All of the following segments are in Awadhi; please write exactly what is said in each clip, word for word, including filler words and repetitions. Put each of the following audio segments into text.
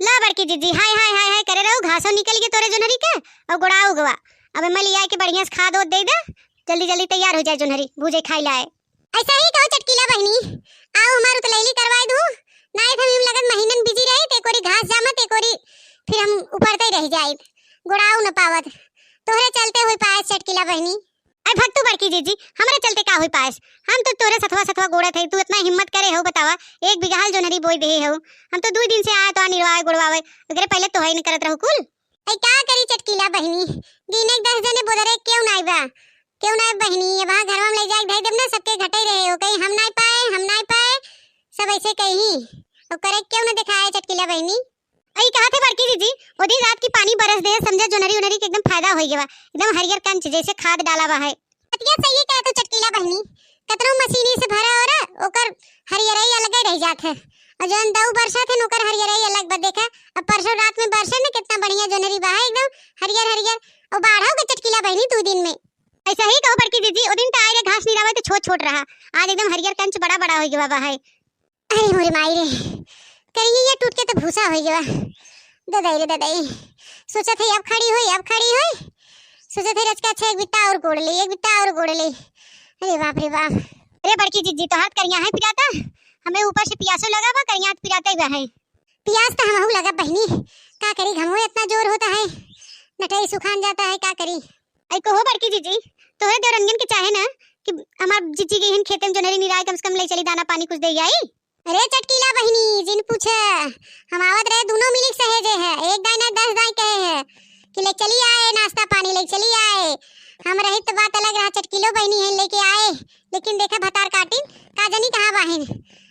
ला बड़की जिज्जी, हाय, हाय, हाय, हाय करे रहू, घासो निकल गए तोरे जोन्हरी के, अउर गोड़ाउ गवा। अब एमे लियाए के बढ़िया से खाद ओद दे दे, जल्दी, जल्दी तैयार होइ जाए जोन्हरी, भूजे खाई लाए। अइसा ही कहो चटकीला बहिनी, आउ हमार उतलैली करवाए दू, नाहीं त हम लगत महीनन busy रही, ते कोरी घास जामत, ते कोरी फिर हम उपरते रह जाए, गोड़ाउ न पावत, तोहरे चलते होइ पाए चटकीला बहिनी। अरे भक तू बड़की जिज्जी, हमरे चलते का होइ पाएस? हम तो तोरे सथवा सथवा गोड़त हई, तू इतना हिम्मत करे हो बतावा, एक बीघा हाल जोन्हरी बोई देहे हो। हम तो दुइ दिन से आए तो निरवाए गोड़वावे, एकरे पहिले तोहई न करत रहू कुल। अई का करी चटकीला बहिनी, गिने के दस जने बोदरे केहू नाई बा, केहू नाई बहिनी, अब हाँ घरवा में ले जाए धई देब ना, सबके घटई रहे हो, कहीं हम नाई पाए, हम नाई पाए, सब अइसे कही, अब करे केहू न देखाए चटकीला बहिनी। अई कहा थे बड़की जिज्जी, ओ दिन रात की पानी बरस दे, समझा जोन्हरी उन्हरी के एकदम फायदा होइ गवा, एकदम हरियर कंच जैसे खाद डाला बा है। बतिया सही कहा तू चटकीला बहिनी, कतनो मशीनी से भरा हो रहा, ओकर हरियरई अलगे रह जात है, अउर जौन दऊ बरसात है न ओकर हरियरई अलग बा। देखा, अब परसों रात में बरसे न कितना बढ़िया जोन्हरी बा है, एकदम हरियर हरियर, अउर बाढ़ो के चटकीला बहिनी दू दिन में। अइसा ही कहो बड़की जिज्जी, ओ दिन त आए रे घास निरावे त छोट छोट रहा, आज एकदम हरियर कंच बड़ा बड़ा होइ गवा बा है। अरे मोरे माई रे, करिया टूट के तो भूसा होइ गवा। ददाई रे ददाई, सोचत है अब खड़ी होई, अब खड़ी होई, सोचत है रचका छे एक बित्ता और गोड़ ले, एक बित्ता और गोड़ ले। अरे बाप रे बाप। अरे बड़की जिज्जी, तोहार करिया है पिराता, हमें ऊपर से पियासो लगा बा, करिया तो पिराता ही बा है। पियास तो हमहू लगा बहिनी, का करी, घमो इतना जोर होता है, नटई सुखान जाता है, का करी। अई कहो बड़की जिज्जी, तोहरे देवरनियन के चाहे ना कि हमार जिज्जी गई हन खेते में जोन्हरी निराए, कम से कम ले चली दाना पानी कुछ दे आई। अरे चटकीला बहिनी, जिन पूछे, हम आवत रहे, दोनों मिली सहेजे है, एक दाई ना दस दाई कहे है कि ले चली आए नाश्ता पानी, ले चली आए। हम रही तो बात अलग रहा, चटकीलो बहिनी है लेके आए, लेकिन देखा भतार काटिन, का जानी कहाँ बाहिन,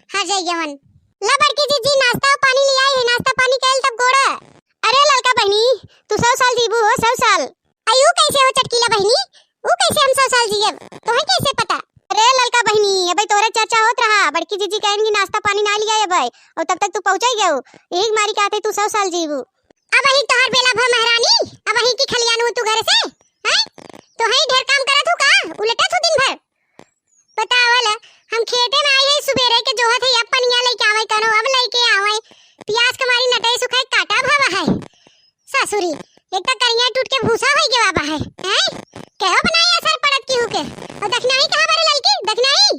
हर जाई गवन। ला बड़की जिज्जी, नाश्ता पानी ले आई है, नाश्ता पानी कैल तब गोड़ा। अरे ललका बहिनी, तू सौ साल जीबू हो, सौ साल। अई ऊ कैसे हो चटकीला बहिनी, ऊ कैसे हम सौ साल जियब, तोहे कैसे पता? अरे ललका बहिनी, अबे तोरे चर्चा होत रहा, बड़की जिज्जी कहेन कि नाश्ता पानी ना लिया अबे, और तब तक तू पहुँचाई गयो, यही मारी कहते तू सौ साल जीबू। अब अही तोहर बेला भा महारानी, अब अही की खलियान हो तू घर से, हैं? तो है ढेर काम करत हो का, उलटत हो दिन भर। बतावल, हम खेते में आई है, सुबेरे के जोहत है, अब पनिया लेके आवे कनो, अब लेके आवे, पियास के मारी नटई सुखाई काटा भावा है। ससुरी, एक तो करिया टूट के भूसा होई गवा बा है, हैं? केहो बनाई असर पड़त केहू के। और दखनाई कहाँ बारे ललकी? दखनाई?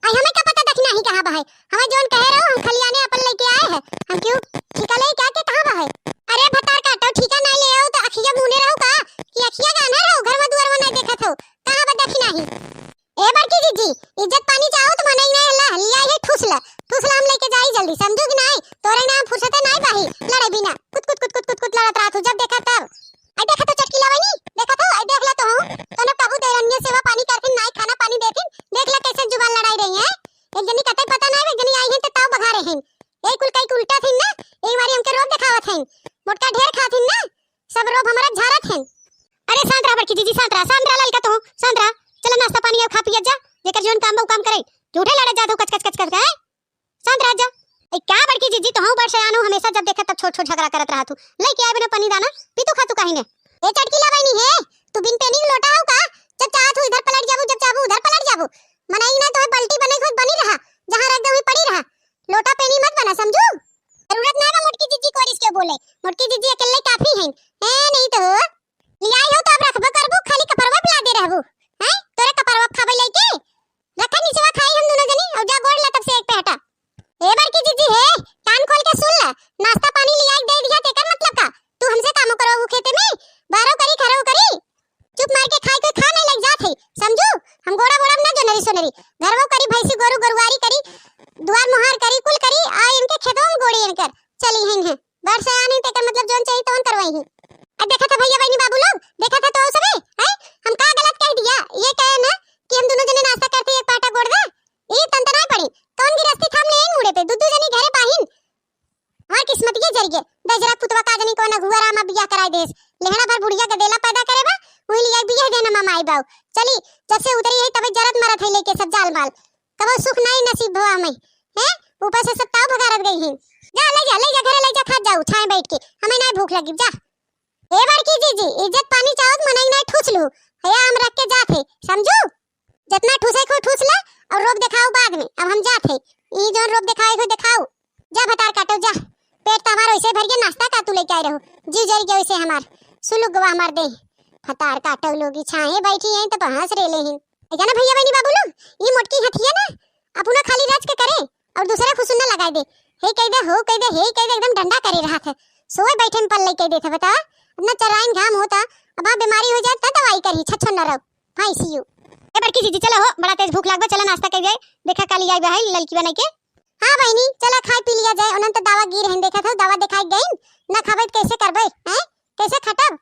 आई हमें का पता दखनाई कहाँ बा है? हमें जौन कहे रहो, हम खलियाने अपन लेके आए हैं। हम क्यों ठिका ले क्या के कहाँ बा है? अरे भतार काटो, ठिका नहीं ले आओ तो अखिया मुने रहो का? कि अखिया गाना रहो, घर में दुआर में नहीं देखत हो। कहाँ बा दखनाई? ए बड़की जिज्जी, इज्जत पानी चाहो तो मनई नहीं हल्ला, लिया है ठूस ले। ठूस ले हम लेके जाई जल्दी, समझू कि नहीं? तोरे नाम फुर्सते नहीं बाही, लड़े बिना। कुत, कुत, कुत, कुत, कुत, कुत लड़त रहत हो, जब देखा तब। आई देखा तो चटकीला बहिनी, देखा तो, आई देख ला तो हूँ। तो न कबू देरनिया सेवा पानी करथिन, नाई खाना पानी देथिन। देख ला कैसे जुबान लड़ाई रही है। एक जनी कतई पता नहीं, एक जनी आई है तो ताव बघारे हैं। यही कुल कई के उल्टा थिन ना, एक बारी हमके रोब देखावत हैं। मोटका ढेर खाथिन ना, सब रोब हमारा झारत हैं। अरे शांत रहा बड़की जिज्जी, शांत रहा, शांत रहा ललका तो, शांत रहा। चला नाश्ता पानी अब खा पिया जा, जेकर जौन काम बा उ काम करे। झूठे लड़त जात हो कच कच कच कच, हैं? शांत रह जा। ए, का बड़की जिज्जी, तोहू बड़ सयान हो, हमेशा जब देखा तब छोट छोट झगड़ा करत रहत हूँ। लेके आए बिना पानी दाना, पी तू खा तू काहे ने? ए चटकीला बहिनी हे, तू बिन पेनी के लोटा हो का? जब चाहत हूँ इधर पलट जाबू, जब चाहबू उधर पलट जाबू। मनई ना तोहे बल्टी बने खुद बनी रहा, जहाँ रख दे वहीं पड़ी रहा। लोटा पेनी मत बना, समझू? जरूरत ना बा मोटकी जिज्जी कोरिस के बोले, मोटकी जिज्जी अकेले काफी हैं। ए, नहीं तो। लियाई हो तो अब रखबो करबू, खाली कपरवा पे लादे रहबू। हैं? तोरे कपरवा खाबे लइके? रखा निचवा खाई हम दोनों जनी, और जा गोड़ ला तब से एक पे हटा। ए बड़की जिज्जी हे, कान खोल के सुन ला, नाश्ता पानी लियाई दे दिया, तेकर मतलब का? तू हमसे कामो करवाबू खेते में? बाहरो करी, घरो करी। चुप मार के खाए के खा नहीं लग जात है, समझू? हम गोड़ा वोड़ा में ना जोनरी सोनरी, घरवो करी, भैंसी गोरू गोरुवारी करी, दुआर मुहार करी, कुल करी, आ इनके खेतवा में गोड़ी इनकर चली हैं, हैं। बड़ सयान है, तेकर मतलब जौन चाहिए तौन करवाई ही। आ देखा था भैया बहनी बाबू लोग, देखा था तो सबे, हैं? हम का गलत कह दिया? ये कहे ना कि हम दोनों जने नाश्ता करते एक पाटा गोड़ दे, ये तंतना पड़ी। कौन गिरस्ती थाम ले मुड़े पे, दू दू जने घरे बाहिन। हमार किस्मत ये जरिए, दजरा पुतवा का जनी कौन अगुआ रामा बियाह कराई देस। लेहड़ा भर बुढ़िया गदेला पैदा करे बा, वही लिया बियाह देना मामा आई बाऊ। चली, जब से उतरी है तबे जरत मरत है लेके सब जाल माल। कबो सुख नहीं नसीब भवा हमें, हैं? ऊपर से सब ताव भगारत गई हैं। जा, ले जा, ले जा, घरे ले जा, खात जाऊ, छाए बैठ के। हमें ना भूख लगी, जा। ए बड़की जीजी, इज्जत पानी चाहत मनई ना ठूस लू। हया हम रख के जात है, समझू? जितना ठूसे को ठूस ले और रोब दिखाओ बाद में। अब हम जात है। ई जौन रोब दिखाए को दिखाओ। जा भतार काटो, जा। पेट तो हमार वैसे भर गया, नाश्ता का तू लेके आए रहो? जीव जर गया वैसे हमार, सुलुक गवा हमार देह। भतार काटो लोग, ई छाहे बैठी हैं तब हंस रेले हैं। ऐसा ना भैया बहनी बाबू लोग, ई मोटकी हथिया ना अपना खाली राज के करे और दूसरे फुसुन्ना लगाए दे। हे कह दे, हो कह दे, हे कह दे, एकदम डंडा करे रहत है। सोए बैठे में पल्ले कह देत है, बतावा। इतना चराइन घाम होता, अब आप बीमारी हो जाए तब दवाई करी, छछो न रहो। हाँ, सी यू। ए बड़की जीजी, चलो हो, बड़ा तेज भूख लागबा, चलो नाश्ता कर जाए। देखा काली आई बा है ललकी बनाई के। हाँ बहनी, चला खाए पी लिया जाए। उन्हन तो दावा गिर हैं, देखत हो दावा दिखाए गइन, ना खाबे तो कैसे करबे, हैं? कैसे खटब?